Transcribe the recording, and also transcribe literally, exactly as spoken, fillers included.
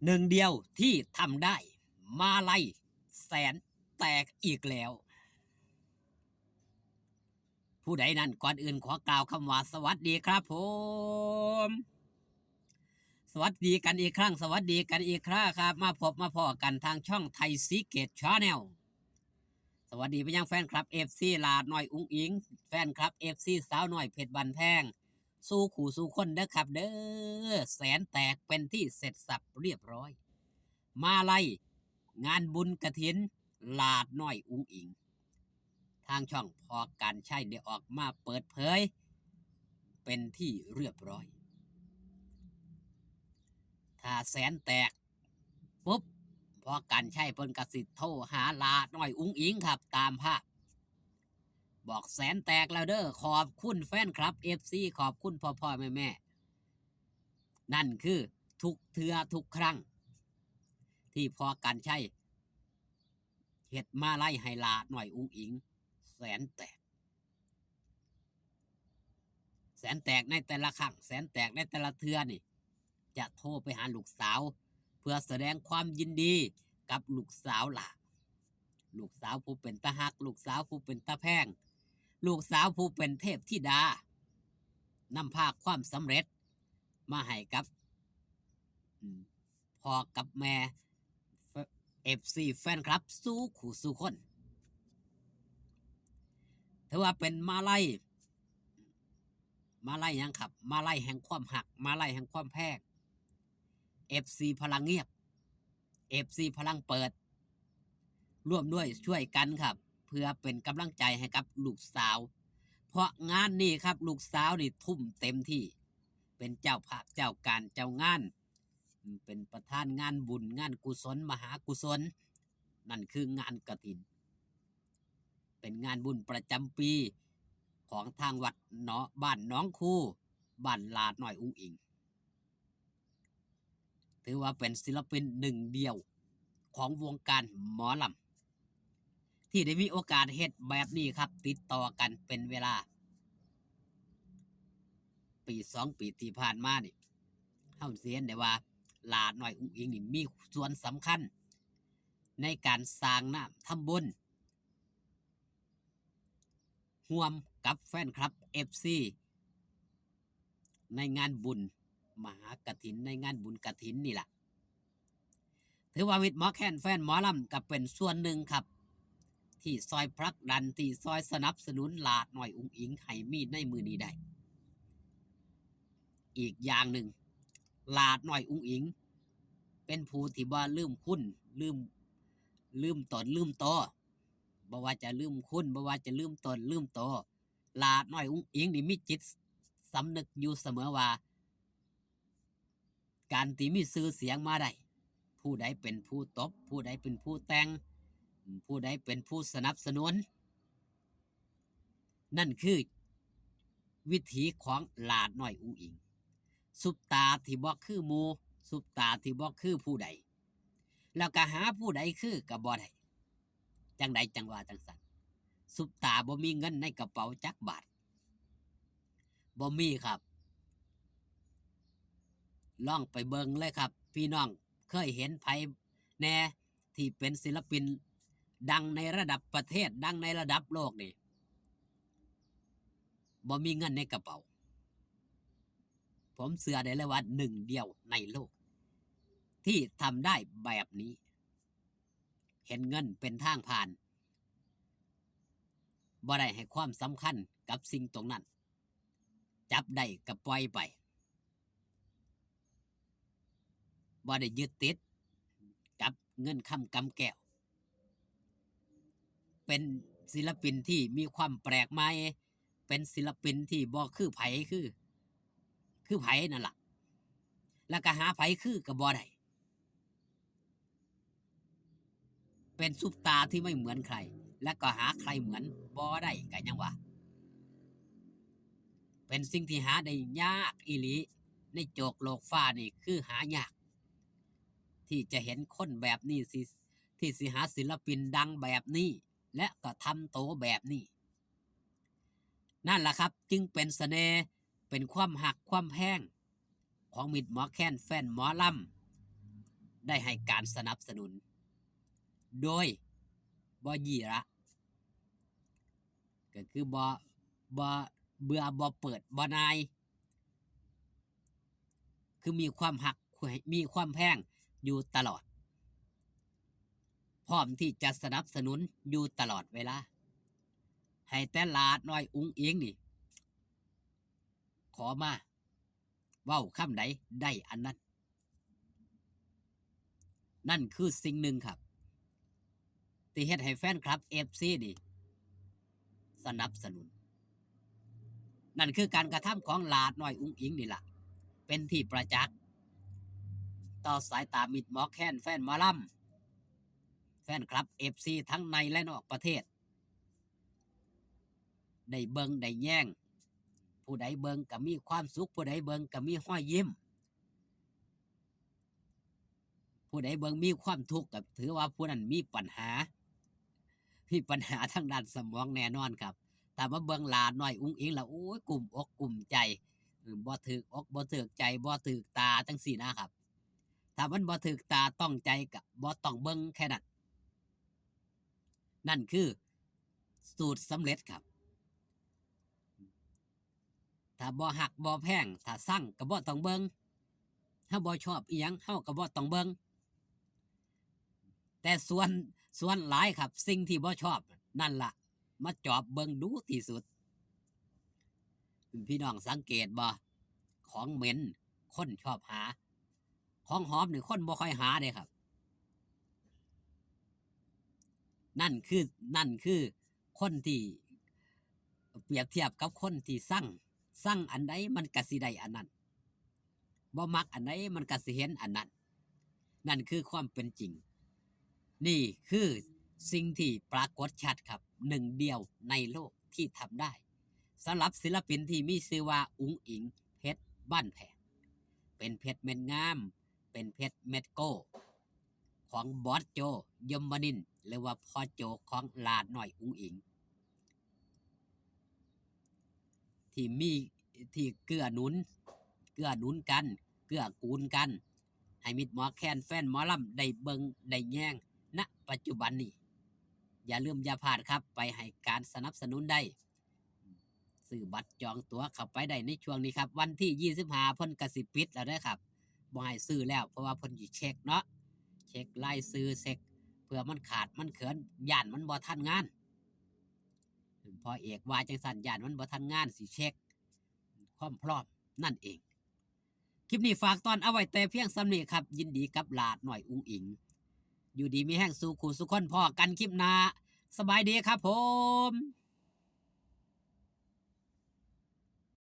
หนึ่งเดียวที่ทำได้ มาลัยแสนแตกอีกแล้ว ผู้ใดนั้น ก่อนอื่นขอกล่าวคำว่าสวัสดีครับผม สวัสดีกันอีกครั้ง สวัสดีกันอีกครั้งครับ มาพบมาพ้อกันทางช่องไทยซีเกตชาแนล สวัสดีไปยังแฟนคลับ เอฟซี หลาน้อยอุ๋งอิ๋ง แฟนคลับ เอฟซี สาวน้อยเพชรบ้านแพง สู่คู่สู่คนเด้อครับเด้อ แสนแตกเป็นที่เสร็จสับเรียบร้อย มาลัยงานบุญกฐิน หลาน้อยอุ๋งอิ๋ง ทางช่องพอการใช้ได้ออกมาเปิดเผย เป็นที่เรียบร้อย ถ้าแสนแตกปุ๊บ พอการใช้เพิ่นกสิโทรหาหลาน้อยอุ๋งอิ๋งครับ ตามภาพ บอกแสนแตกแล้วเด้อ ขอบคุณแฟนคลับ เอฟซี ขอบคุณพ่อพ่อแม่แม่ นั่นคือทุกเทื่อทุกครั้ง ที่พอการใช้เฮ็ดมาลัยให้หลาน้อยอุ๋งอิ๋ง แสนแตก แสนแตกในแต่ละครั้ง แสนแตกในแต่ละเทื่อนี่ จะโทรไปหาลูกสาว เพื่อแสดงความยินดีกับลูกสาวหลา ลูกสาวผู้เป็นตาฮัก ลูกสาวผู้เป็นตาแพง ลูกสาวผู้เป็นเทพธิดา นำพาความสำเร็จมาให้กับ อืม พ่อกับแม่ เอฟซี แฟนคลับสู่คู่สู่คน ถือว่าเป็นมาลัย มาลัยหยังครับ มาลัยแห่งความฮัก มาลัยแห่งความแพง เอฟซี พลังเงียบ เอฟซี พลังเปิด ร่วมด้วยช่วยกันครับ เพื่อเป็นกำลังใจให้กับลูกสาว เพราะงานนี้ครับ ลูกสาวนี่ทุ่มเต็มที่ เป็นเจ้าภาพเจ้าการเจ้างาน เป็นประธานงานบุญงานกุศลมหากุศล นั่นคืองานกฐิน เป็นงานบุญประจำปีของทางวัดเนาะ บ้านหนองคู บ้านหลาน้อยอุ๋งอิ๋ง ถือว่าเป็นศิลปินหนึ่งเดียวของวงการหมอลำ ที่ได้มีโอกาสเฮ็ดแบบนี้ครับ ติดต่อกันเป็นเวลา ปีสองปีที่ผ่านมานี่ เฮาสิเห็นได้ว่าหลาน้อยอุ๋งอิ๋งนี่มีส่วนสำคัญ ในการสร้างน้ำทำบุญ ร่วมกับแฟนคลับ เอฟซี ในงานบุญมหากฐิน ในงานบุญกฐินนี่ล่ะ ถือว่ามิตรหมอแคนแฟนหมอลำก็เป็นส่วนหนึ่งครับ ที่ซอยผลักดัน ที่ซอยสนับสนุนหลาน้อยอุ๋งอิ๋งให้มีในมื้อนี้ได้ อีกอย่างหนึ่ง หลาน้อยอุ๋งอิ๋ง เป็นผู้ที่บ่ลืมคุณ ลืม ลืมตน ลืมโต บ่ว่าจะลืมคุณ บ่ว่าจะลืมตน ลืมโต หลาน้อยอุ๋งอิ๋งนี่มีจิตสำนึกอยู่เสมอว่า การที่มีชื่อเสียงมาได้ ผู้ใดเป็นผู้ตบ ผู้ใดเป็นผู้แต่ง ผู้ใดเป็นผู้สนับสนุน นั่นคือวิถีของหลาน้อยอุ๋งอิ๋ง ซุปตาที่บ่คือหมู่ ซุปตาที่บ่คือผู้ใด แล้วก็หาผู้ใดคือก็บ่ได้ จั่งใดจั่งว่าจั่งซั้น ซุปตาบ่มีเงินในกระเป๋าจักบาท บ่มีครับ ลองไปเบิ่งเลยครับ พี่น้องเคยเห็นไผแหน่ที่เป็นศิลปินดังในระดับประเทศ ดังในระดับโลกนี่ บ่มีเงินในกระเป๋า ผมเชื่อได้เลยว่าหนึ่งเดียวในโลก ที่ทำได้แบบนี้ เห็นเงินเป็นทางผ่าน บ่ได้ให้ความสำคัญกับสิ่งตรงนั้น จับได้ก็ปล่อยไป บ่ได้ยึดติดกับเงินคำกำแก้ว เป็นศิลปินที่มีความแปลกใหม่ เป็นศิลปินที่บ่คือไผคือ คือไผนั่นล่ะ แล้วก็หาไผคือก็บ่ได้ เป็นซุปตาที่ไม่เหมือนใคร และก็หาใครเหมือนบ่ได้ก็ยังว่า เป็นสิ่งที่หาได้ยากอีหลี ในโจกโลกฟ้านี่คือหายาก ที่จะเห็นคนแบบนี้สิ ที่สิหาศิลปินดังแบบนี้ และก็ทำโตแบบนี้ นั่นล่ะครับ จึงเป็นเสน่ห์ เป็นความฮักความแพง ของมิตรหมอแคนแฟนหมอล ได้ให้การสนับสนุน โดยบ่ยี่ระ ก็คือบ่บ่เบื่อบ่เปิดบ่นาย คือมีความฮักมีความแพงอยู่ตลอด พร้อมที่จะสนับสนุนอยู่ตลอดเวลา ให้แต่หลาน้อยอุ๋งอิ๋งนี่ ขอมา เว้าคำใดได้อันนั้น นั่นคือสิ่งหนึ่งครับ ที่เฮ็ดให้แฟนคลับ เอฟซี นี่ สนับสนุน นั่นคือการกระทำของหลาน้อยอุ๋งอิ๋งนี่ล่ะ เป็นที่ประจักษ์ ต่อสายตามิตรหมอแคน แฟนหมอลำ แฟนคลับ เอฟซี ทั้งในและนอกประเทศ ได้เบิ่งได้แยง ผู้ใดเบิ่งก็มีความสุข ผู้ใดเบิ่งก็มีรอยยิ้ม ผู้ใดเบิ่งมีความทุกข์ก็ถือว่าผู้นั้นมีปัญหา มีปัญหาทางด้านสมองแน่นอนครับ ถ้ามาเบิ่งหลาน้อยอุ๋งอิ๋งแล้ว โอ้ย กุ้มอกกุ้มใจ เออ บ่ถืกอกบ่ถืกใจ บ่ถืกตาจั่งซี้นะครับ ถ้ามันบ่ถืกตาต้องใจก็บ่ต้องเบิ่งแค่นั้น นั่นคือสูตรสำเร็จครับ ถ้าบ่ฮักบ่แพง ถ้าซังก็บ่ต้องเบิ่ง เฮาบ่ชอบอิหยัง เฮาก็บ่ต้องเบิ่ง แต่ส่วน ส่วนหลายครับ สิ่งที่บ่ชอบ นั่นล่ะ มาจอบเบิ่งดูที่สุด พี่น้องสังเกตบ่ ของเหม็น คนชอบหา ของหอมนี่คนบ่ค่อยหาเด้ครับ นั่นคือ นั่นคือคนที่ เปรียบเทียบกับคนที่ซัง ซังอันใดมันก็สิได้อันนั้น บ่มักอันใดมันก็สิเห็นอันนั้น นั่นคือความเป็นจริง นี่คือสิ่งที่ปรากฏชัดครับ หนึ่งเดียวในโลกที่ทำได้ สำหรับศิลปินที่มีชื่อว่าอุ๋งอิ๋ง เพชรบ้านแพง เป็นเพชรเม็ดงาม เป็นเพชรเม็ดโก้ ของบอสโจ ยมนินทร์ หรือว่าพ่อโจของหลาน้อยอุ๋งอิ๋ง ที่มี ที่เกื้อหนุน เกื้อหนุนกัน เกื้อกูลกัน ให้มิตรหมอแคน แฟนหมอลำได้เบิ่งได้แยง ณ ปัจจุบันนี้ อย่าลืมอย่าพลาดครับ ไปให้การสนับสนุนได้ ซื้อบัตรจองตั๋วเข้าไปได้ในช่วงนี้ครับ วันที่ยี่สิบห้าเพิ่นก็สิปิดแล้วเด้อครับ บ่ให้ซื้อแล้ว เพราะว่าเพิ่นสิเช็คเนาะ เช็ครายชื่อ เช็ค เผื่อมันขาดมันเขิน ย้านมันบ่ทันงาน พ่อเอกว่าจั่งซั้น ย้านมันบ่ทันงาน สิเช็คความพร้อมนั่นเอง คลิปนี้ฝากตอนเอาไว้แต่เพียงส่ำนี้ครับ ยินดีกับหลาน้อยอุ๋งอิ๋ง อยู่ดีมีแฮงสู่คู่สู่คน พ้อกันคลิปหน้า สบายดีครับผม